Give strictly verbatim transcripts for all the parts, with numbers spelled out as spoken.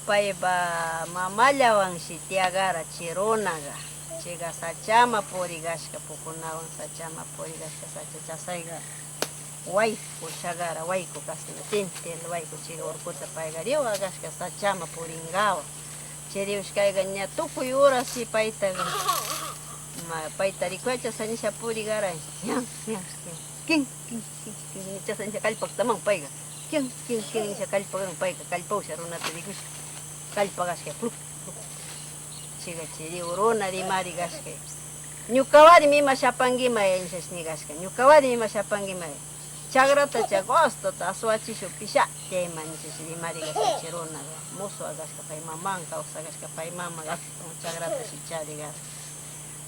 Paypa mamallawanshi tiyagara chi runaga. Chiga sachama purigashka, pukunawan sachama purigashka, sacha chasayga wayku, shagara wayku kasna, tintil wayku, chiga urkuta payga riwagashka sachama puringawan. Chi riwshkayga ña tukuy horas si paytaga, ma, payta rikuyacha sañisha purigara, ña, ña, ña, kin, kin, kin, kin, nicha sañisha kallpaktaman payga, kin, kin, kin, nisha kallpagan payga, kallpawsha runata rikusha, kallpagashka, pluk, pluk. Chiga chi riw runa rimari gashka. Ñuka warmi ima shapanguimay, nishash nigashka. Ñuka warmi ima shapanguimay. Chagrata cha gustota aswachishu pisha. Chayman nishash rimari gashka chi runaga. Muswa gashka pay maman, kawsa gashka pay mama, gastun chagrata shi chariga.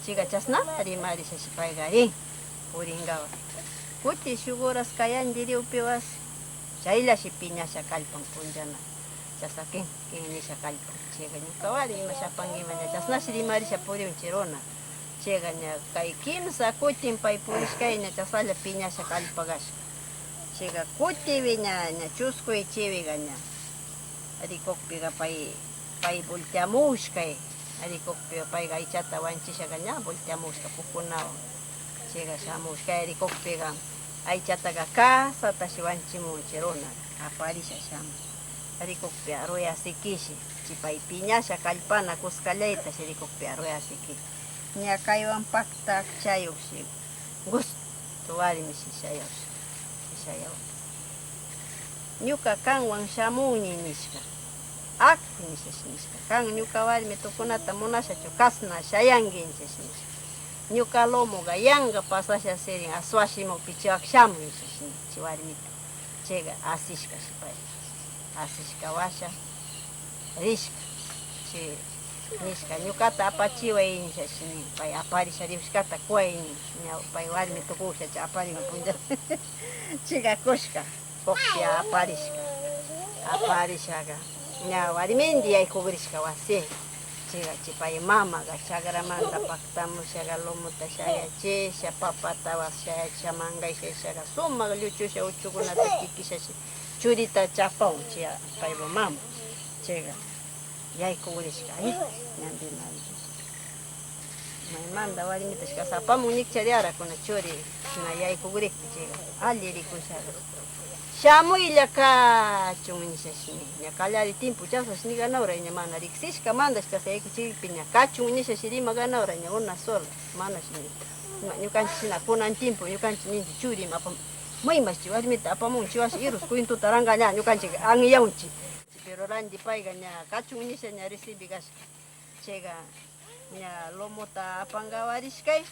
Chiga chasna rimarisha shi payga rin. Puringawan. Kuti shuguras kayan diriupiwas. Chaylla shi piñasha kallpan punllana. Chasa kin, kin nisha kallpan. Chiga ñuka wari ima shapanguimaña, chasnashi rimarisha puriun chi runa. Chiga ña kay kimsa kutin pay purishkayña chasalla piñasha kallpagashka. Chiga kutiwi ña, ña chuskuy chiwiga ña. Rikukpiga pay, pay volteamushkay. Rikukpi payga aychata wañuchishaga ña volteamushka pukunawan. Chiga shamushkay rikukpiga aychataga kasatashi wañuchimun chi runa. Aparisha shamun. Rikukpi aruyasikishi, chi pay piñasha kallpana kuskallaytashi rikukpi aruyasiki. Ña kaywan pakta akchayukshi, gustu warmi shishayukshi, shishayuk. Ñuka kanwan shamunñi nishka. Aku nishash nishka. Kan ñuka warmi tukunata munashachu kasna shayanguinchish nishka. Ñuka lomoga yanga pasasha sirin aswashimukpi chiwak shamun nishash nin chi warmita. Chiga asishkashi pay. Asishka washa rishka. Chi nishka ñukata apachiway nishash nin. Pay aparisha riwshkata kuway nin. Ña pay warmi tukusha chi apariwan punlla. Chiga kushka. Hukpi aparishka. Aparishaga ña warmindi yaykugrishka wasi. Chiga chi pay mamaga chagramanta paktamushaga lomota shayachisha, papatawas shayachisha, mangaysha ishaga sumak lluchusha uchukunata tikishashi churita chapawan chi paypa mama. Chiga yaykugrishka, eh, ñampi manchis. Maymanta warmitash kasa apamun nikchariara kuna churi, na yaykugrikpi chiga, alli rikushaga. Shamuylla kachun nishashi, ña kallari timpu chasash ni ganawra, ña mana riksishka mandash kasa yaykuchikpi ña kachun nishashi rima ganawra, ña una sola, manash ni. Ñukanchik shina kunan timpu, ñukanchik ninchik churi ima apam-, maymash chi warmita apamun, chiwash irus cuentota rangaña, ñukanchik anyaunchik. Pero randi payga ña kachun nisha ña recibi kashka. Chayga ña lomota apangawarishkay.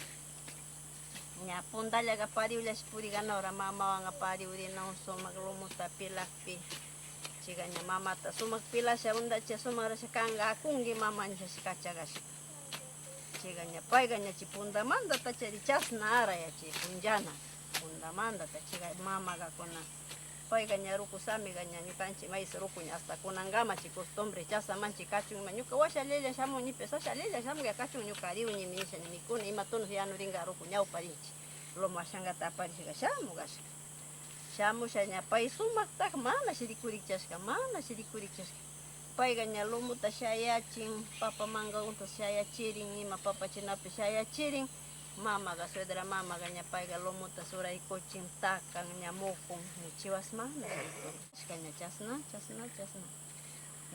Ña pundallaga pariullash puriganawra mamawanqa pariurinawan sumaq lumuta pilaqpi. Chayqa ña mamata sumaq pilasha, undacha sumaq rasha kanqa, akunki mama nishash kachagashqa. Chayqa ña payqa ña chay pundamanta tachari chasna araya chay punllana. Pundamanta tachayqa mamaqa kunan payqa ña ruku samiqa ña ñukanchik maysa rukuña hasta kunankama chay costumbre chasamanchik kachun ima ñuka washa llela shamun ñipi sasha llela shamuq kachun ñuka riuñimi nisha ña mikuna ima tunuq yanurinqa ruku ñawpa rinchik. Lomo ashangata aparishqa shamuq kashqa. Shamusha ña pay sumaqtaq manash rikurikchashqa, manash rikurikchashqa. Payqa ña lomota shayachin, papa mankakunta shayachirin, ima papachinapi shayachirin. Mamaqa, suegra mamaqa ña payqa lomota suraykuchin, takan, ña mukun, ña chiwasmanta rikun. Ashka ña chasna, chasna, chasna.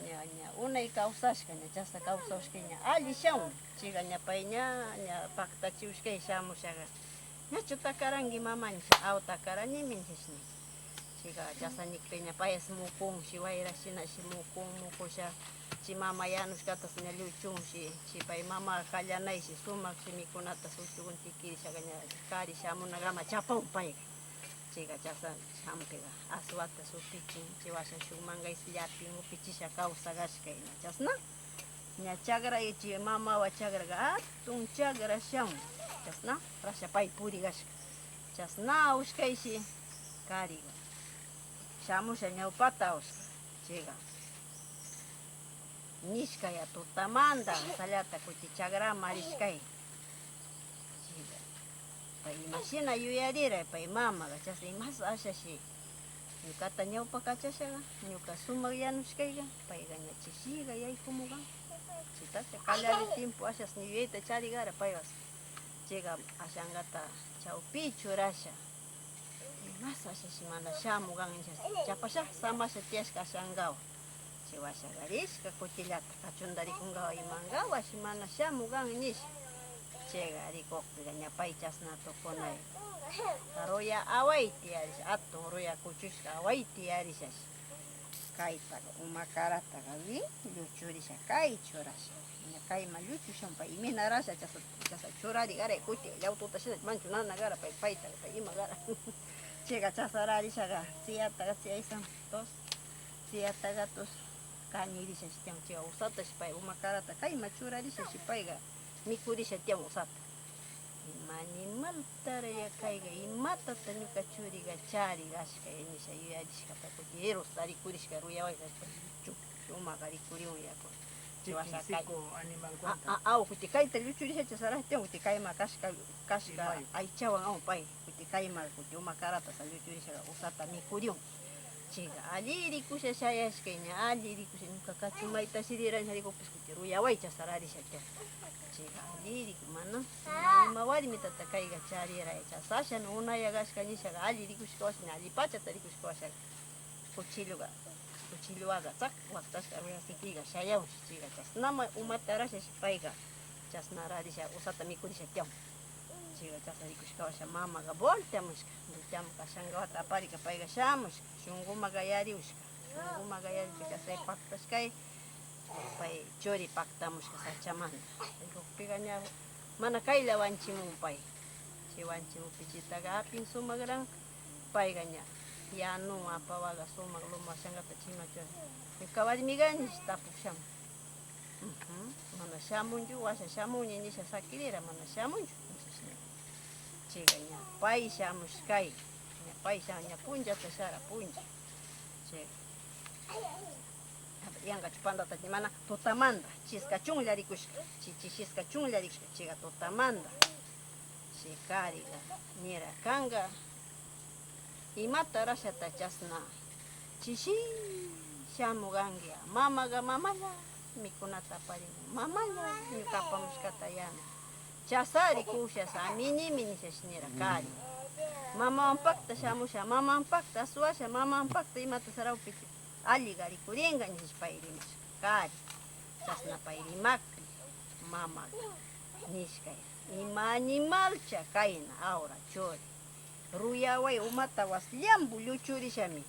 Ña, ña unay kawsashka, ña chasna kawsashka, ña alli shamun. Chayqa ña pay ña, ña paktachiwashka shamushaqa. Ñachu takaranki, mama? Nisha, aw, takarañimi, nishashna. Chayqa chasañikpiña payas mukunshi, wayra shinashi mukun, mukusha. Chay mama yanushkatas ña lluchunshi, chay pay mama qallanayshi, sumaq shimikunatas uchukun tikirishaqa ña kari shamunakama chapawan payqa. Chayqa chasa shampiqa aswata supichin, chay washan shuk mankays llapin upichisha kawsaq kashka ima chasna. Ña chakrayachi mamawan chakraqa hatun chakra shamun. Chasna rasha pay purikashqa. Chasna ushkayshi kariqa. Shamusha ñawpata ushka. Chayqa. Nishkaya tutamanta sallata kuchi chakraman rishkay. Chayqa. Pay imashina yuyarira pay mamaqa, chasna imas ashashi. Ñuqata ñawpaqachashaqa, ñuqa sumaq yanushkayqa, payqa ña chishiqa yaykumurqan. Chaytacha qallari tiempo ashas ñuqayta chariqara paypas. Chayqa ashanqata chawpi churasha. Imas ashashi mana shamurqan, nisha chapasha samasha tiyashka ashanqawan. Chay washaqa rishka kutillata kachundarikunqawan, imanqawashi mana shamurqan, nisha. Chayqa rikuqpiqa ña pay chasna tukunay. Ruya away tiyarisha, hatun ruya kuchushka away tiyarishashi. Kaytaqa uma karataqa wi lluchurisha kay churasha. Ña kayman lluchushan pay iminarasha chasa, chasa churariqaray kuti llawtuta shina manchu nanaqara pay paytaqa pay imaqara. Chayqa chasararishaqa siyataqa siyaysan tus, siyataqa tus kañirishashi tiyan. Chayqa usatashi pay uma karata kayman churarishashi payqa mikurisha tiyan usata. Ima animaltaraya kayqa, imatata ñuqa churiqa chariq ashkay nisha yuyarishkata kuti hirus tarikurishka ruyaway kashpa, chuk, chuk umaqarikuriwan yaku. Chiwasha kay. Chikinsiku animalkunata. A, a, aw, kuti kayta lluchurishacha saraqtin, kuti kayma kashka, kashka aychawan aw pay, kuti kayma, kuti uma karata sa lluchurisha usata mikuriwan. Chayqa alli rikusha shayashkayña, alli rikusha ñuqa kachu mayta shiriraña rikupis kuti ruyawaycha sararisha tiyan. Chayqa alli riku, mana, ima warmitata kayqa chariray, chasashami unayqa kashka nishaqa alli rikushka washaña, alli pachata rikushka washaqa. Cuchilloqa, cuchilloqa chak waktashka ruyasikuyqa shayawanshi, chayqa chasnama umata rashashi payqa, chasna rarisha usata mikurisha tiyan. Chayqa chasna rikushka washa mamaqa volteamushka, volteamushka, shanka wata aparika payqa shamushka. Shunkuman qayariwashka. Shunkuman qayarishka, chay paktashkay, pay churi paktamushka sachamanta. Rikukpiqa ña mana kaylla wanchimun pay. Chay wanchimukpi chaytaqa apin sumaqran, payqa ña yanun apawaqa sumaq luma shankata chayman churan. Ñuka warmiqa nish tapukshamun. Ujú, mana shamunchu, washa shamunña nisha sakirira, mana shamunchu, nishashi. Chayqa ña pay shamushkay, ña pay sha-, ña punchata shara puncha. Chay, yanqachu pandata mana tutamanta, chiska chunlla rikushka, chi-, chi-, chiska chunlla rikushka, chayqa tutamanta. Chay kariqa nira kanqa, imata rashata chasna chishi shamuqanki, mamaqa mamalla mikunata aparimun, mamalla ñuqa apamushkata yana. Chasari kushas, aminimi nishash nira kari. Mamawan pakta shamusha, mamawan pakta aswasha, mamawan pakta imata sarawpi alli qarikurinqa, nishash pay rimashka kari. Chasna pay rimakpi, mamaqa nishkay, ima animalcha kayna, awra churi. Ruyaway umata wasllambu lluchurishami.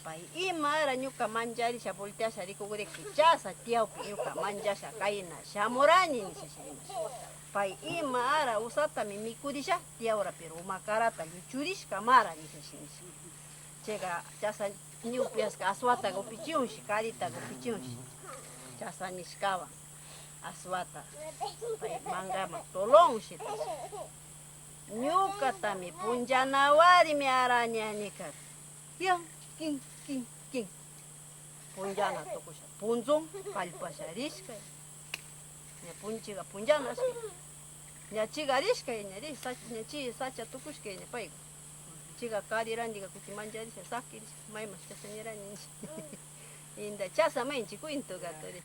Pay ima ara ñuka mancharisha volteasha rikukurikpi chasa tiyawpi ñuka manchasha kayna shamurani nishashi rimashka. Pay ima ara usatami mikurisha tiyawra, pero uma karata lluchurishka mara nishashi nisha. Chayqa chasa ñupiaska aswataqa upichiyunshi, karitaqa upichiyunshi. Chasa nishkawan aswata pay mankaman tulunshi. Ñuqatami punchanawarmi araña nikar. Yan, kin, kin, kin. Punchana tukusha. Punchun, kallpasha rishkay. Ña punchiqa punchana ashkay. Ña chiqa rishkay, ña ri-, sa-, ña chi-, sacha tukushkay, ña payqa. Chiqa kari randiqa kuti mancharisha, sakirisha, maymas chasa ña randi. Inda chasa mayinchi cuento gatari.